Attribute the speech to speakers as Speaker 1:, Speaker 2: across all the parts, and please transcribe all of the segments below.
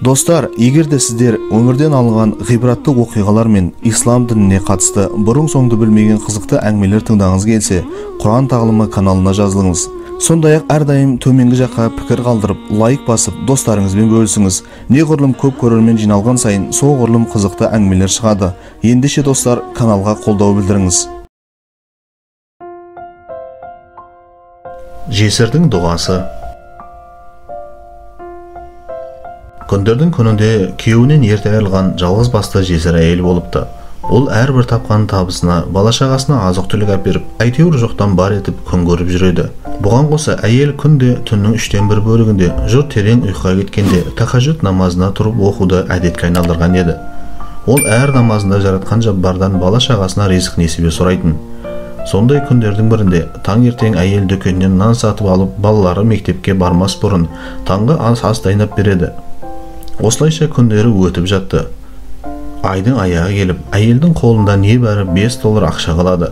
Speaker 1: Достар, егер де сіздер өмірден алынған ғибратты оқиғалар мен ислам дініне қатысты бұрын-соңды білмеген қызықты әңгімелер тыңдағыңыз келсе, Құран тағлымы каналына жазылыңыз. Сондай-ақ әрдайым төменгі жаққа пікір қалдырып, лайк басып, достарыңызбен бөлісіңіз. Неғұрлым көп көрермен жиналған сайын, соғұрлым қызықты әңгімелер шығады. Ендеше достар, каналға қолдау білдіріңіз.
Speaker 2: Жесірдің дұғасы. Күндердің күнінде күйеуінен ерте айырылған жалғыз басты жесір әйел болыпты. Ол әрбір тапқан табысына, бала-шағасына азық-түлік әперіп, әйтеуір жоқтан бар етіп күн көріп жүреді. Бұған қоса әйел күнде түннің 1/3 бөлігінде жұрт терең ұйқыға кеткенде тахажжуд намазына тұрып оқуды әдетке айналдырған еді. Ол әр намазында жаратқан Жаббардан бала-шағасына ризық несібе сұрайтын. Сондай күндердің бірінде таңертең әйел дүкеннен нан сатып алып, балалары мектепке бармас бұрын таңғы ас дайындап береді. Осылайша күндері өтіп жатты. Айдың аяғы келіп, әйелдің қолында небәрі 5 доллар ақша қалады.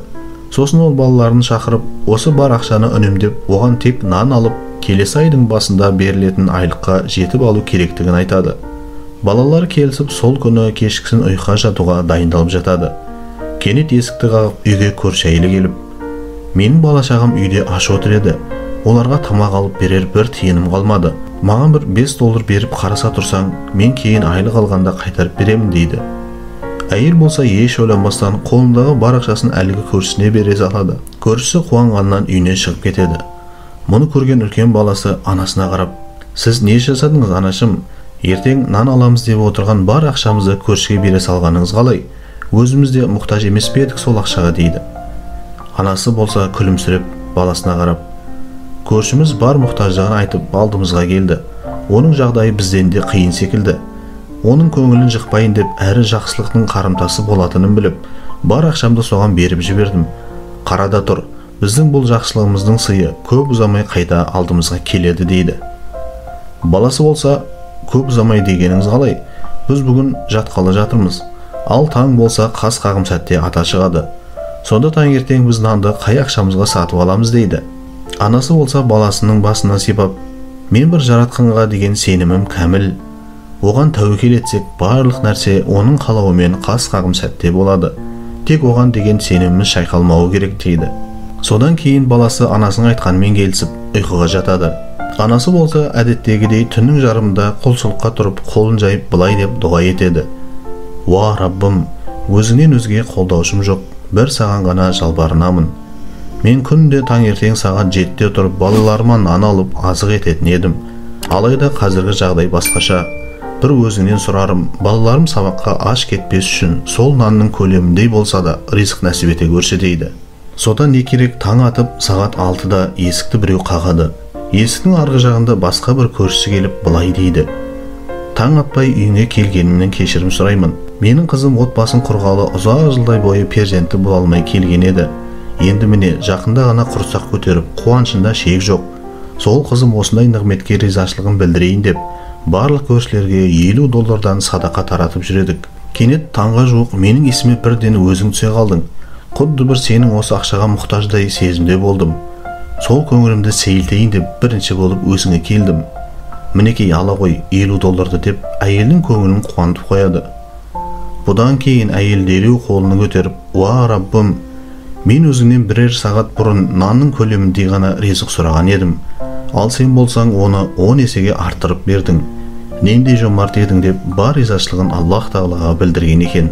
Speaker 2: Сосын ол балаларын шақырып, осы бар ақшаны үнемдеп, оған тек нан алып, келесі айдың басында берілетін айлыққа жетіп алу керектігін айтады. Балалар келісіп, сол күні кешкісін ұйқыға жатуға дайындалып жатады. Кенет есікті қағып, үйге көрші әйелі келіп, менің бала-шағам үйде аш отыр еді. Оларға тамақ алып берер бір тиыным қалмады. Маған бір 5 доллар беріп қараса тұрсаң, мен кейін айлық алғанда қайтарып беремін дейді. Әйел болса еш ойланбастан қолындағы бар ақшасын әлгі көршісіне бере салады. Көршісі қуанғаннан үйінен шығып кетеді. Мұны көрген үлкен баласы анасына қарап, сіз не жасадыңыз, анашым? Ертең нан аламыз деп отырған бар ақшамызды көршіге бере салғаныңыз қалай? Өзіміз де мұқтаж емес пе едік сол ақшаға дейді. Анасы болса күлімсіреп баласына қарап, көршіміз бар мұқтаждығын айтып алдымызға келді. Оның жағдайы бізден де қиын секілді. Оның көңілін жықпайын деп әрі жақсылықтың қарымтасы болатынын біліп, бар ақшамды соған беріп жібердім. Қарада тұр, біздің бұл жақсылығымыздың сыйы көп ұзамай қайта алдымызға келеді дейді. Баласы болса, көп ұзамай дегеніңіз қалай? Біз бүгін жатқалы жатырмыз. Ал таң болса қас қағым сәтте ата шығады. Сонда таңертең біз нанды қай ақшамызға сатып аламыз дейді. Анасы болса баласының басынан сипап, мен бір жаратқанға деген сенімім кәміл. Оған тәуекел етсек, барлық нәрсе оның қалауымен қас қағым сәтте болады. Тек оған деген сеніміміз шайқалмауы керек дейді. Содан кейін баласы анасының айтқанымен келісіп, ұйқыға жатады. Анасы болса әдеттегідей түннің жарымында құлшылыққа тұрып, қолын жайып былай деп дұға етеді. Уа Раббым, өзіңнен өзге қолдаушым жоқ, бір саған ғана жалбарынамын. Мен күнде таңертең сағат 7-те тұрып балаларыма нан алып азық ететін едім. Алайда қазіргі жағдай басқаша. Бір өзіңнен сұрарым, балаларым сабаққа аш кетпес үшін сол нанның көлеміндей болса да ризық нәсіп ете көрші дейді. Содан не керек, таң атып сағат 6-да есікті біреу қағады. Есіктің арғы жағында басқа бір көршісі келіп былай дейді. Таң атпай үйіңе келгенімнен кешірім сұраймын. Менің қызым отбасын құрғалы ұзақ жылдай бойы перзентті бола алмай келген еді. Енді міне жақында ғана құрсақ көтеріп, қуанышында шек жоқ. Сол қызым осындай нығметке ризашылығын білдірейін деп, барлық көршілерге 50 доллардан садақа таратып жүредік. Кенет таңға жуық менің есіме бірден өзің түсе қалдың. Құдды бір сенің осы ақшаға мұқтаждай сезімде болдым. Сол көңілімді сейілтейін деп бірінші болып өзіңе келдім. Мінекей ала қой 50 долларды деп әйелдің көңілін қуантып қояды. Бұдан кейін әйел дереу қолын көтеріп, уа Раббым, мен өзіңнен бірер сағат бұрын нанның көлеміндей ғана ризық сұраған едім. Ал сен болсаң оны 10 есеге арттырып бердің. Нендей жомарт едің деп бар ризашылығын Аллах тағалаға білдірген екен.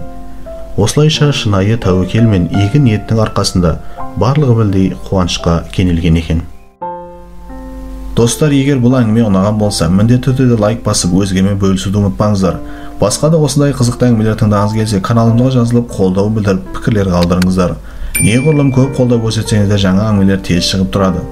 Speaker 2: Осылайша шынайы тәуекел мен игі ниеттің арқасында барлығы білдей қуанышқа кенелген екен. Достар, егер бұл әңгіме ұнаған болса, міндетті түрде лайк басып, өзгемен бөлісуді ұмытпаңыздар. Басқа да осындай қызықты әңгімелер тыңдағыңыз келсе, каналымызға жазылып, қолдау білдіріп, пікірлер қалдырыңыздар. Неғұрлым көп қолдау көрсетсеңіздер, жаңа әңгімелер тез шығып тұрады.